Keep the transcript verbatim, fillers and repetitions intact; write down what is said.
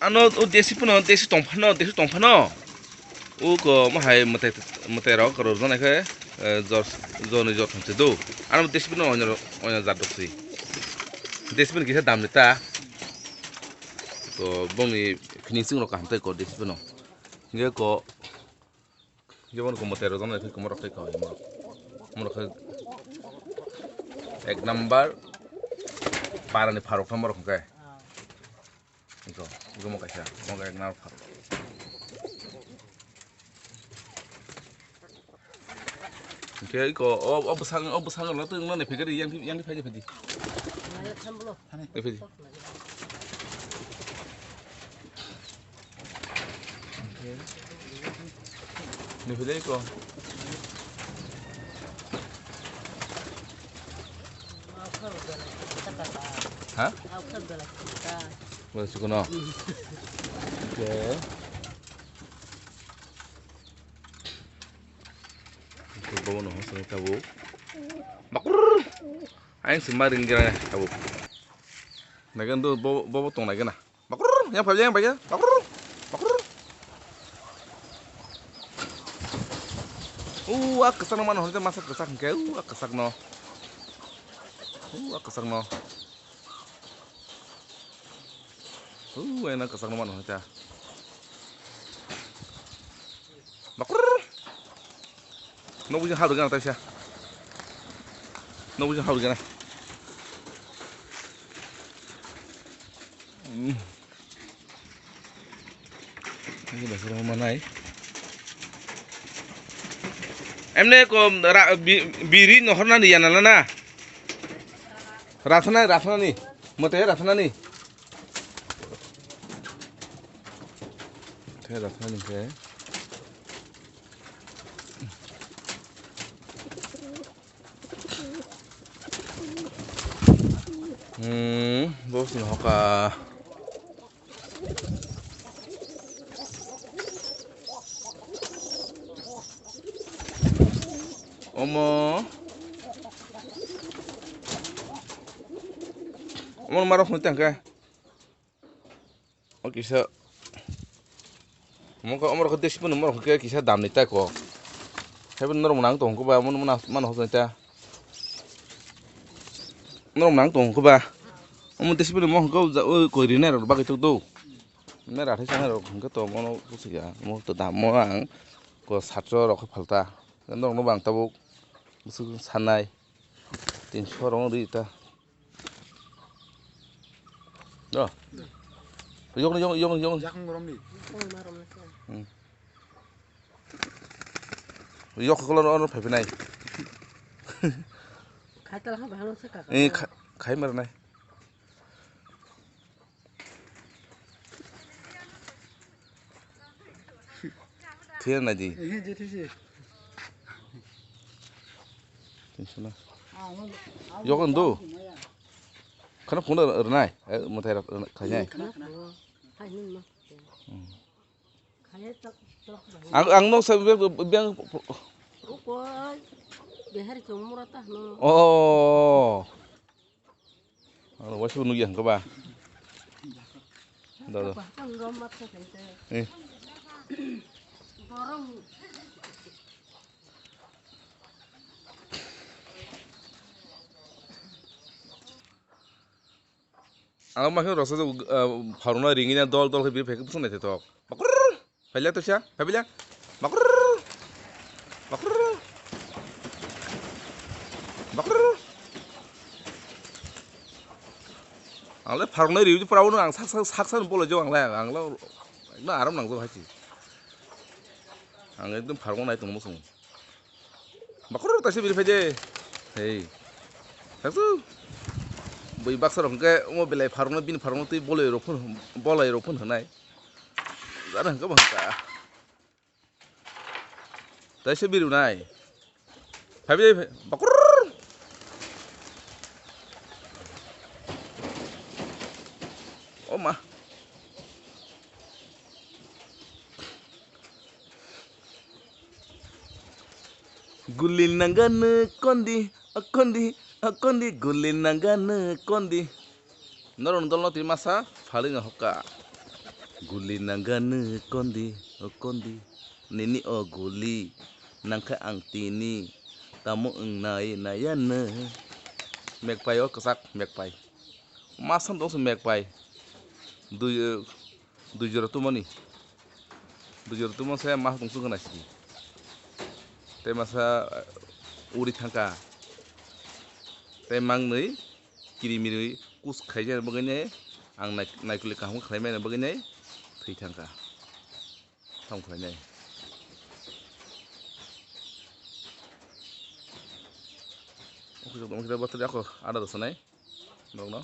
Ano o desi phano, desi tong phano, desi tong phano. O ko ma hai mwtai, mwtai rok rw jana khe, eh, jor, jor ni jor thum se do. Ano desi phano oino, oino jat rok si. Desi phano kisa dam ni ta. To bongni finishing rok kaham tai ko desi phano. Nge ko Jemon ko mwtai rok jana khe komorok khe kawai morok. Morok khe ek number para ni pharok tha morok khe. Iko, iko mo kaisa, mo ek number pharok. Khe iko, o, o bwsang, o bwsang rok twi wngna ni phikari yang, yang phai phai di. Phai phai di. Ni philai ko. Ha? Wala sukono. Okay. Ito bawa no, sa tabuk. Bakur. Ayang si maring gira tabuk. Nagan do bo, bo, bo tong nagan na. Bakur, yang phaijak, yang phaijak. Bakur, bakur. Uh, ah, kwchak no mano, hwnte masa kwchak hwnkhe, uh, ah, kwchak no. Uh, ah, kwchak no. Uh, ena kwchak no mano, hwnte. Bakur. Nokbo jang hadu gana taisa. Nokbo jang hadu gana. Hmm. Ini bahasa rumah mana, eh? Emne ko ra-, bi-, biri nohor nani yana lana. Rasana, rasana ni. Mote rasana ni. Te rasana ni ke. Hmm, bos ni hoka. Omo. Omo marok hwn tangka. O kisa, omo khe, omo rok khe desi phano, omo rok khe kisa dam ni tai kok. Haibo norok nang tong khe ba, omo mano hojai ta. Norok nang tong khe ba, omo desi phano omo hwnkhe o koi rinai rok bagwi tok do. Nai rathai sanai rok hwnkhe to omo no bwswk ya, omo to dam o ang ko satso rok khe phalta. Norok no bo ang tabuk bwswk sanai tinso rok ri ta. Do. Yok, yok, yok, yok. Jakung romni. Hmm. Yok, kalau ono phai phinai. Khai tal ha bahano se kaka. Eh, khai, khai mar nai. Thir nai di. Eh, je thir je. Tingso na. Yok, ando. Khana phone rwnai, eh, mwtai rok rwnai, khlainai. Khana, khana. Hmm. Ang, ang nok sa biang, biang. Uko behar chong mura ta no. Oh. Ang wasu nugya hangka ba. Da, da. Ba, tang rom mat sa kente. Eh. Borom. Ang ma khe rasa, ah, pharuna ringina dol dol khe biri phai khe bwswk naithothok. Bakur! Phailya to siya, phailya. Bakur! Bakur! Bakur! Ang le pharuna ri pura ang sak sak sak sak bolai jo ang le ang le ekdom aram nang jo hai si. Ang ekdom pharuna nai tong mo song. Bakhorok taisa biri phaide. Hei. Thaksu. Bui baksa rok hwnkhe omo belai pharokno bini pharokno twi bolai rok phun, bolai rok phun hwnai. Jara hwnkhe bo hwnkha. Taisa biri nai. Phabi dai bakhor. O ma. Guli nangano kondi, o kondi, o kondi, guli nangano kondi. Norok dolno twi masa phalwi no hokha. Guli nangani kondi, o kondi, nini o guli nangkha ang tini, tamo wngnai nayano. Mekpai o kwchak, mekpai. Masam tongso mekpai. Dui, dui jora tumani. Dui jora tumo se mas tongso gana sidi. Te masa uri thangka. Te mangnui kiri miri kus khaijani bagwi nai ang nai-, naikuli kaham khlaimani bagwi nai thwi thangka. Thang khlainai. Okhorok tongma khe bothor ako ada dosa nai. Norokno.